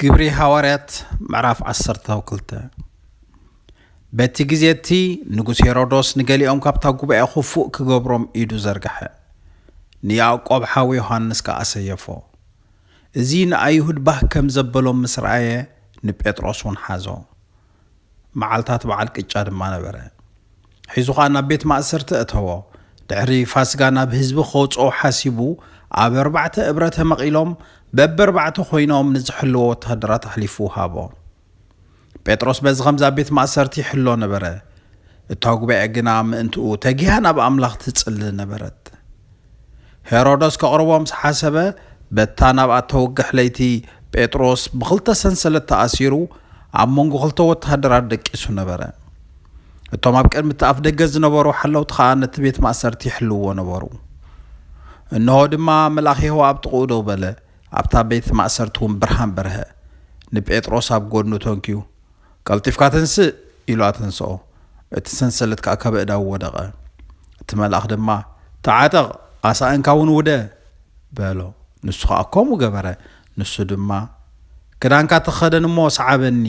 ግብሪ ሃዋርያት ምዕራፍ ዓሰርተ ክልተ። በቲ ግዜ እቲ ንጉስ ሄሮዶስ ንገሊኦም ካብታ ጉባኤ ክፉእ ክገብሮም ኢዱ ዘርግሐ። ንያዕቆብ ሓው ዮሃንስ ከኣ ሰየፎ። እዚ ንኣይሁድ ባህ ከም ዘበሎም ምስ ረኣየ፣ ንጴጥሮስ እውን ሓዞ። መዓልታት በዓል ቅጫ ድማ ነበረ። ሒዙ ኸኣ ናብ ቤት ማእሰርቲ እተዎ። ድሕሪ ፋስጋ ናብ ህዝቢ ከውጽኦ ሓሲቡ፣ ኣብ ኣርባዕተ እብረ ተመቒሎም፣ በበርባዕተ ኮይኖም ንዝሕልዎ ወተሃደራት ኣሕሊፉ ሃቦ። ጴጥሮስ በዚ ኸምዚ ኣብ ቤት ማእሰርቲ ይሕሎ ነበረ። እታ ጉባኤ ግና ምእንትኡ ተጊሃ ናብ ኣምላኽ ትጽሊ ነበረት። ሄሮዶስ ከቕርቦ ምስ ሓሰበ፣ በታ ናብኣ እተወግሕ ለይቲ ጴጥሮስ ብኽልተ ሰንሰለት ተኣሲሩ ኣብ መንጎ ክልተ ወተሃደራት ደቂሱ ነበረ። እቶም ኣብ ቅድሚ እቲ ኣፍ ደገ ዝነበሩ ሓለውቲ ኸኣ ነቲ ቤት ማእሰርቲ ይሕልውዎ ነበሩ። እንሆ ድማ መልኣኽ የሆዋ ኣብ ጥቕኡ ደው በለ፣ ኣብታ ቤት ማእሰርቲ እውን ብርሃን በርሀ። ንጴጥሮስ ኣብ ጎድኑ ተንክዩ፣ "ቀልጢፍካ ተንስእ" ኢሉ ኣተንስኦ። እቲ ሰንሰለት ከኣ ካብ ኣእዳዉ ወደቐ። እቲ መልኣኽ ድማ፣ "ተዓጠቕ፣ ኣሳእንካ እውን ውደ" በሎ። ንሱ ኸኣ ከምኡ ገበረ። ንሱ ድማ፣ "ክዳንካ ተኸደን እሞ ሰዓበኒ"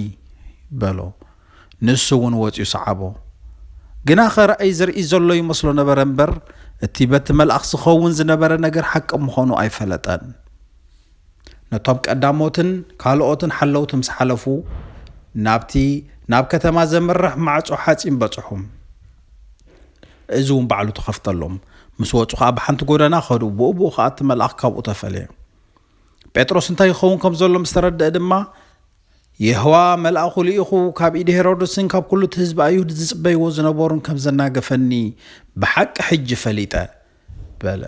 በሎ። ንሱ እውን ወጺኡ ሰዓቦ። ግናኸ ራእይ ዝርኢ ዘሎ ይመስሎ ነበረ እምበር፣ እቲ በቲ መልኣኽ ዝኸውን ዝነበረ ነገር ሓቂ ምዃኑ ኣይፈለጠን። ነቶም ቀዳሞትን ካልኦትን ሓለውቲ ምስ ሓለፉ፣ ናብቲ ናብ ከተማ ዘምርሕ ማዕጾ ሓጺን በጽሑ። እዚ እውን ባዕሉ ተኸፍተሎም። ምስ ወጹ ኸኣ ብሓንቲ ጎደና ኸዱ፣ ብኡ ብኡ ኸኣ እቲ መልኣኽ ካብኡ ተፈልየ። ጴጥሮስ እንታይ ይኸውን ከም ዘሎ ምስ ተረድአ ድማ፣ "የሆዋ መልኣኹ ልኢኹ፣ ካብ ኢድ ሄሮድስን ካብ ኩሉ እቲ ህዝቢ ኣይሁድ ዝጽበይዎ ዝነበሩን ከም ዘናገፈኒ ብሓቂ ሕጂ ፈሊጠ" በለ።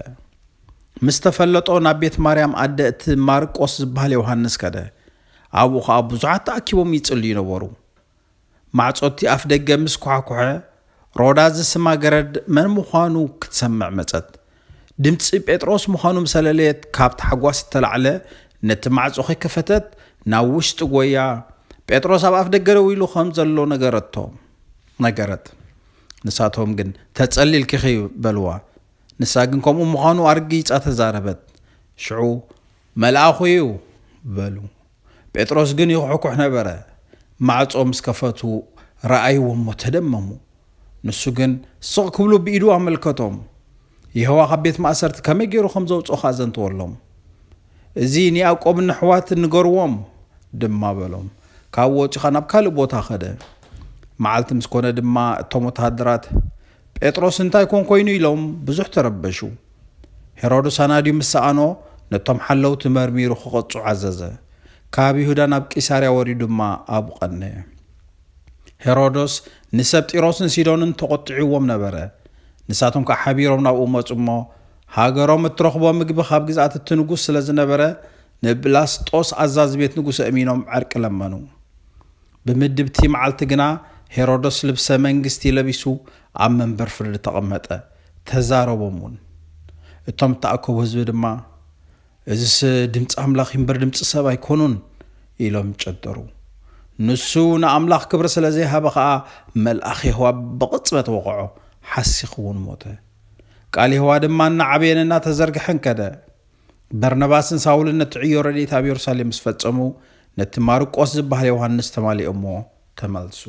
ምስ ተፈለጦ ናብ ቤት ማርያም ኣደ እቲ ማርቆስ ዝበሃል ዮሃንስ ከደ። ኣብኡ ኸኣ ብዙሓት ተኣኪቦም ይጽልዩ ነበሩ። ማዕጾ እቲ ኣፍ ደገ ምስ ኳሕኩሐ፣ ሮዳ ዝስማ ገረድ መን ምዃኑ ክትሰምዕ መጸት። ድምጺ ጴጥሮስ ምዃኑ ምስ ኣለለየት፣ ካብ ታሕጓስ እተላዕለ ነቲ ማዕጾ ከይከፈተት ናብ ውሽጢ ጎያ፣ ጴጥሮስ ኣብ ኣፍ ደገ ደው ኢሉ ከም ዘሎ ነገረቶ፣ ነገረት። ንሳቶም ግን፣ "ተጸሊልኪ ኢኺ" በልዋ። ንሳ ግን ከምኡ ምዃኑ ኣርጊጻ ተዛረበት። ሽዑ፣ "መልኣኹ እዩ" በሉ። ጴጥሮስ ግን ይኹሕኩሕ ነበረ። ማዕጾ ምስ ከፈቱ ረኣይዎ እሞ ተደመሙ። ንሱ ግን ስቕ ክብሉ ብኢዱ ኣመልከቶም። የሆዋ ካብ ቤት ማእሰርቲ ከመይ ገይሩ ከም ዘውጽኦ ኸኣ ዘንተወሎም። "እዚ ንያዕቆብን ንኣሕዋትን ንገርዎም" ድማ በሎም። ካብኡ ወጺኡ ኸኣ ናብ ካልእ ቦታ ኸደ። መዓልቲ ምስ ኮነ ድማ እቶም ወተሃደራት፣ "ጴጥሮስ እንታይ ኮን ኮይኑ?" ኢሎም ብዙሕ ተረበሹ። ሄሮድስ ኣናድዩ ምስ ሰኣኖ፣ ነቶም ሓለውቲ መርሚሩ ክቐጽዑ ኣዘዘ። ካብ ይሁዳ ናብ ቂሳርያ ወሪዱ ድማ ኣብኡ ቐነየ። ሄሮዶስ ንሰብ ጢሮስን ሲዶንን ተቖጢዕዎም ነበረ። ንሳቶም ከኣ ሓቢሮም ናብኡ መጹ እሞ፣ ሃገሮም እትረኽቦ ምግቢ ካብ ግዝኣት እቲ ንጉስ ስለ ዝነበረ፣ ንብላስጦስ ኣዛዚ ቤት ንጉስ ኣእሚኖም ዕርቂ ለመኑ። ብምድብቲ መዓልቲ ግና ሄሮዶስ ልብሰ መንግስቲ ለቢሱ ኣብ መንበር ፍርዲ ተቐመጠ። ተዛረቦም እውን። እቶም እተኣከቡ ህዝቢ ድማ፣ "እዚስ ድምጺ ኣምላኽ እምበር ድምጺ ሰብ ኣይኮኑን" ኢሎም ጨደሩ። ንሱ ንኣምላኽ ክብሪ ስለ ዘይሃበ ኸኣ፣ መልኣኽ የሆዋ ብቕጽበት ወቕዖ፣ ሓሲኹ እውን ሞተ። ቃል የሆዋ ድማ እናዓበየን እናተዘርግሐን ከደ። በርነባስን ሳውልን ነቲ ዕዮ ረድኤት ኣብ የሩሳሌም ምስ ፈጸሙ፣ ነቲ ማርቆስ ዝበሃል ዮሃንስ ተማሊኦሞ ተመልሱ።